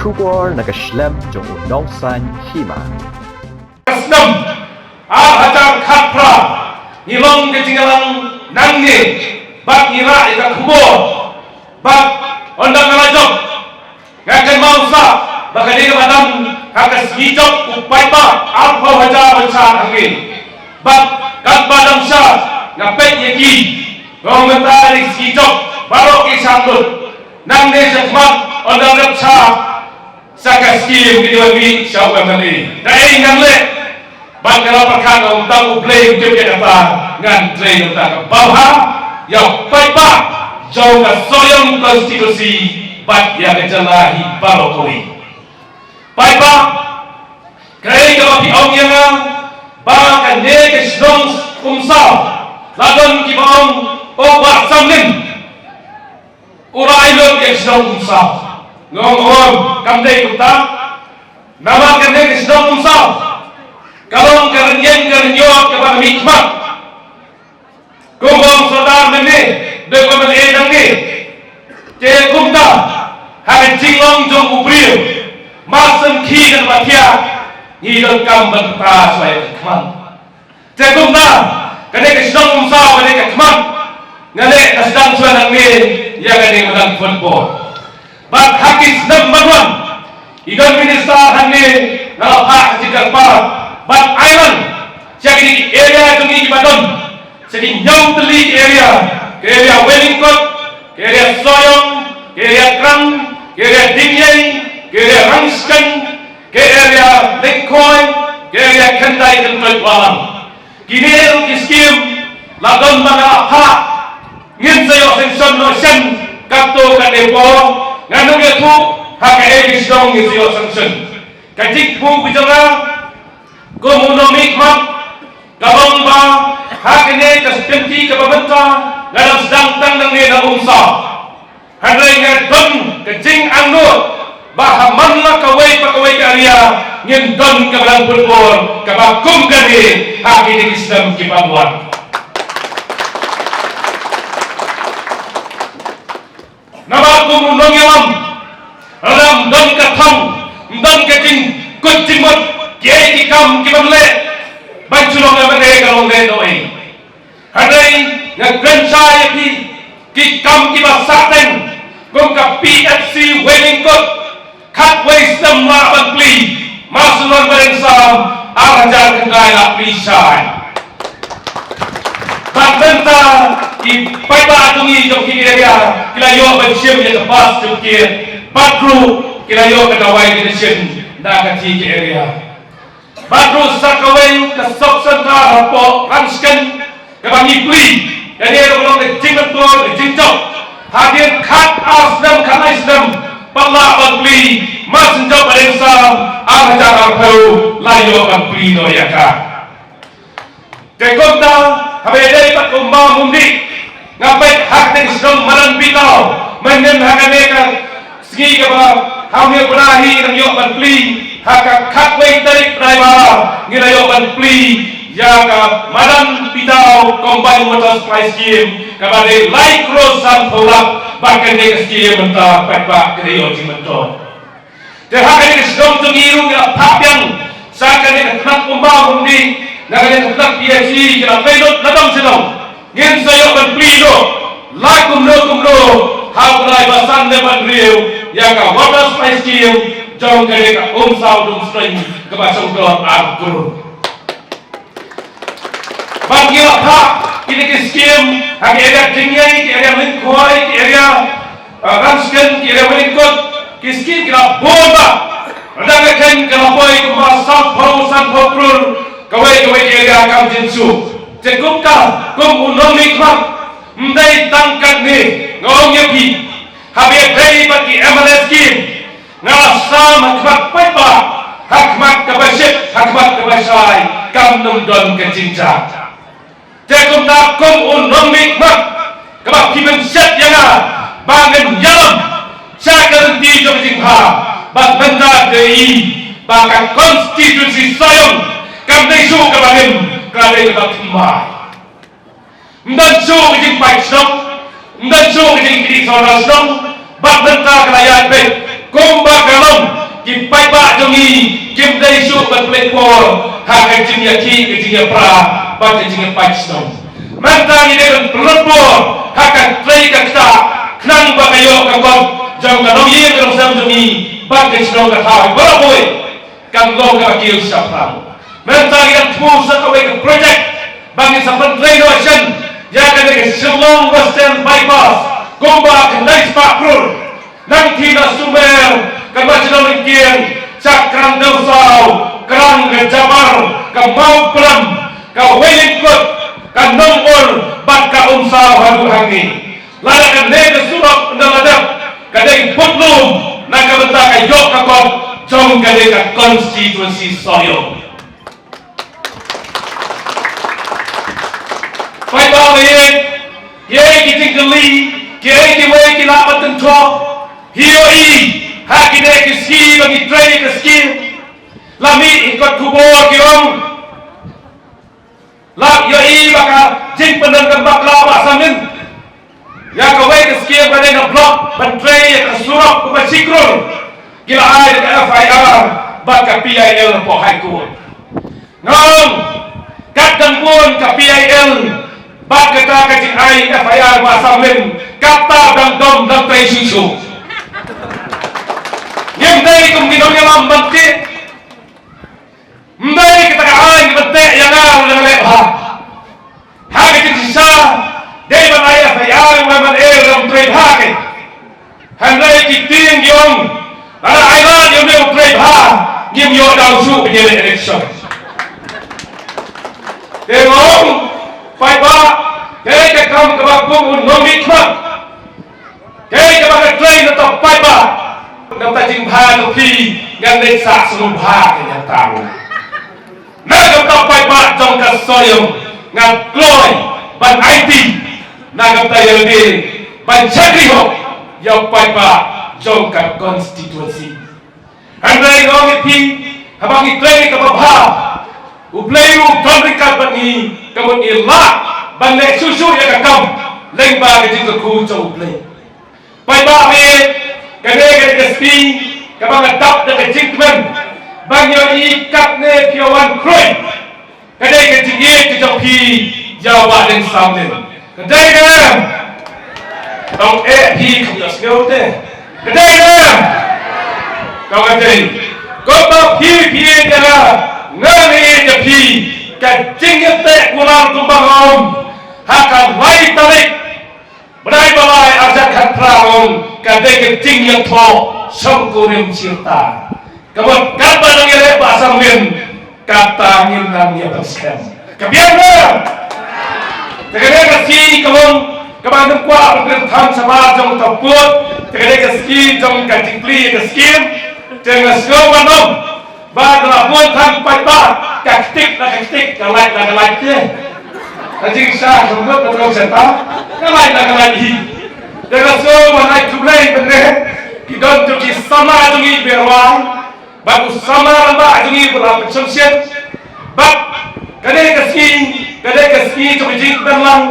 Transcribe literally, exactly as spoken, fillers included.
Khubor na ka shlem jong u Nongsaiñ Hima. Ka snem ar hajar khatphra ngi long ka jingïalang nangne bad ngi rah ïa ka khubor bad ynda nga la jop nga kynmaw sa ba ka dei kaba dang ha ka sngi jop u paidbah arphew hajar bynshar hangne bad katba dang sha nga peit ïa ki nga ong mynta ka dei ka sngi jop baroh ki shah lut nangne shakhmat ynda rep sha sa ka skim kine wan mih sha u M L A. Kaei ngan leh? Bad nga la pyrkhat ong tang U Blei u tip ïa kata, ngan trei nangta kaba bha ïa u paidbah jong ka Sohiong constituency bad ïa ka jylla hi baroh kawei. Paidbah, kaei kaba phi ong ïa nga ba kane ka shnong Umsaw la don kiba ong, "O Bah Samlim, u rai lut ïa ka shnong Umsaw." Nga ong, "Ong, kam dei kumta. Namar kane ka shnong Umsaw ka long ka rynïeng ka rynïot kaba mih khmat." Kum u Sordar mynne, dei u M L A nangne. Te kumta, ha ka jinglong jong u briew, mar shen khie na ka ba thiah, ngi donkam ban pynpaw shuwa ïa ka khmat. Te kumta, kane ka shnong Umsaw, kane ka khmat, nga leh ka sdang shuwa nangne ïa kane ka madan football. Bad ha ki snem ban wan, i don minister hangne nga la phah ka jingkyrpad ban ai lang sha kine ki area jong ngi kiba don sha ki hynñiew tylli ki area, ka area Wailyngkot, ka area Sohiong, ka area Krang, ka area Dingiei, ka area Rangshken, ka area Lyngkhoi, ka area Khyndai Kyntoit Wahlang. Kine ruh ki skim la don ba nga la phah, ngin sa ïoh sanction noh shen katto katne por. Ngan ym ïathuh ha kaei ka shnong ngin sa ïoh sanction. Ka jingthmu ka jong nga kum u nongmihkhmat ka long ba ha kane ka sdang kaba mynta nga dang sdang tang nangne na Umsaw. Hynrei nga don ka jingangnud ba ha man la kawei pa kawei ka area ngin don ka madan football kaba kum kane ha kine ki snem ki ban wan. Namar kum u nongïalam, lada ym don ka thong, ym don ka jingkut jingmut, kiei ki kam ki ban leh, ban shu long M L A ka long leh noh ei. Hynrei nga kren shai ïa phi, ki kam kiba sah teng kum ka P H C Wailyngkot, khatwei snem lah ban plie, mar shu wan ba dang sam, ar hajar khyndai lah plie shai. Bad mynta ki paidbah jong ngi jong ki area ki la ïoh ban shim ïa ka birth certificate, bad ruh ki la ïoh ka dawai ki la shim na ka thie ki area. Bad ruh sa kawei ka sub center hapoh Rangshken kaba ngi plie. Kane ruh ka long ka jingmyntoi ka jingjop. Hadien khat ar snem khat lai snem pat lah ban plie. Mar shu jop ba dang sam ar hajar arphew la ïoh ban plie noh ïa ka. Te kumta haba ïadei bad u Mawhumdih nga peit ha kane ka shnong Madan Pitaw mynnin ha kane ka sngi kaba ha u Hynñiewpyni hi nang ïoh ban plie ha ka khatwei tarik bnai ba ar ngi la ïoh ban plie ïa ka Madan Pitaw Combined Water Supply Scheme kaba dei lai klur sanphew lak bad kane ka scheme mynta paidbah ka dei ïoh jingmyntoi. Te ha kane ka shnong jong ngi ruh ngi la phah biang sa kane ka tnat u Mawhumdih na kane ka tnat P H E ki la pynlut na dong sha dong. Ngin sa ïoh ban plie noh la kumno kumno ha u bnai ba san ne ban riew ïa ka water supply scheme jong kane ka Umsaw Dungsneng kaba shongdor ar klur. Bad ngi la phah kine ki skim ha ki area Dingiei, ki area Lyngkhoi, ki area, uh, Rangshken, ki area Wailyngkot, ki skim ki la bun bha. Lada nga khein ka la poi kumba sanphew, sanphew klur kawei kawei ki area kam jingsuk. Te kumta kum u nongmihkhmat ym dei tang katne nga ong ïa phi. Haba ïadei bad ki M L A skim nga la sam ha khmat paidbah, ha khmat kaba shit, ha khmat kaba shai, kam nym don ka jingjia. Te kumta kum u nongmihkhmat kaba phi pynshet ïa nga ba ngan ïalam sha ka lynti jong ka jingbha bad mynta ka i ba ka constituency Sohiong kam dei shuh kaba ngim, ka dei kaba thymmai. Ym don shuh ka jingpait shnong, ym don shuh ka jingkyrpad sawdong shnong, bad mynta ka la ïaid beit kumba ka long Kim dei shuh ban pynleit por ha ka jingïakhih, ka jingïapra bad ka jingïapait shnong. Mynta ngi dei ban pynlut por ha ka trei ka ktah khnang ba ka ïoh ka kot jong ka nongïing ka nongsem jong ngi bad ka shnong ka thaw baroh kawei kan long kaba kiew shaphrang. Mynta ngi dang thmu sa kawei ka project ba ngin sa pyntrei noh shen ïa kane ka Shillong Western Bypass kumba khyndai spah klur. Nangta na Sumer, ka Majnong Ringkieng, Chakrang Dewsaw, Krang ka Jabar, ka Mawprem, ka Wellingkot, ka Nongbor, bad ka Umsaw haduh hangne. Lada kane ka surok na la dep, ka dei putlum na ka bynta ka ïoh ka kot jong kane ka constituency Sohiong. Paidbah ba ïeit, kiei ki jingkylli, kiei kiwei ki lah ban kynthoh, hi ïohi ha kine ki sngi ba ngi trei ka skim. La mih hi kot khubor ki ong, la ïohi ba ka jingpyndonkam bakla ba samin ïa kawei ka skim ba dei na block ban trei ïa ka surok kaba shi klur, ki la ai da ka F I R bad ka P I L hapoh High Court. Nga ong, kat dang bun ka P I L bad kata ka jingai F I R ba samin, kata dang dom dang trei shuh shuh. Ngim dei kum ki nongïalam ban tip. Ym dei kata ka aiñ ban teh ïa nga lada nga leh bha. Ha ka jingshisha dei ban ai F I R ïa nga ban eh lada ym trei bha kein. Hynrei ki tieng ki ong, lada ai lad ïa u trei bha, ngim ïoh daw shuh ban ïaleh election. Te nga ong, paidbah, kaei ka kam kaba kum u nongmihkhmat? Kaei kaba nga trei na ka bynta paidbah? Na ka bynta jingbha jong phi ngan leit sah sngewbha ka jingtang. Na ka bynta paidbah jong ka Sohiong nga kloi ban aiti. Na ka bynta ïa lade ban shakri hok ïa u paidbah jong ka constituency. Hynrei nga ong ïa phi, haba ngi trei kaba bha, U Blei u don ryngkat bad ngi, ka mut ngi lah ban leh shuh shuh ïa ka kam lyngba ka jingkyrkhu jong U Blei. Paidbah ba ïeit, kane ka dei ka sngi kaba nga dap da ka jingkmen ba ngi ïohi katne phi wan khroi. Ka dei ka jingïeit ka jong phi ïa Bah Deng Samlin. Ka dei ne em? Tang eh phi kam ïohsngew te. Ka dei ne em? Ka dei. Kumba phi phi ïeit ïa nga, nga ïeit ïa phi. Ka jingïateh kular kumba nga ong ha ka lai tarik Bnai ba lai arhajar khatphra, ong ka dei ka jingïathoh shongkurim shirta. Ka mut katba nang ïaleh Bah Samlin, kata ngin nang ïa pynskhem. Ka biang ne? Te ka dei ka sngi ka long kaba ngim kwah ban kren than shabar jong ka pud. Te ka dei ka sngi jong ka jingplie ka skim. Te nga sngew ban ong Ba ka la bun than paidbah, ka ktik la ka ktik, ka lait la ka lait te. Ka jingshisha ka mut ka long senta, ka lait la ka lait hi. Te ka sngew ban ai khublei ban ne ki don jong ki samla jong ngi ba rwai, bad u samla rangbah jong ngi ba la pynshongshit. Bad ka dei ka sngi, ka dei ka sngi jong ka jingpynlang.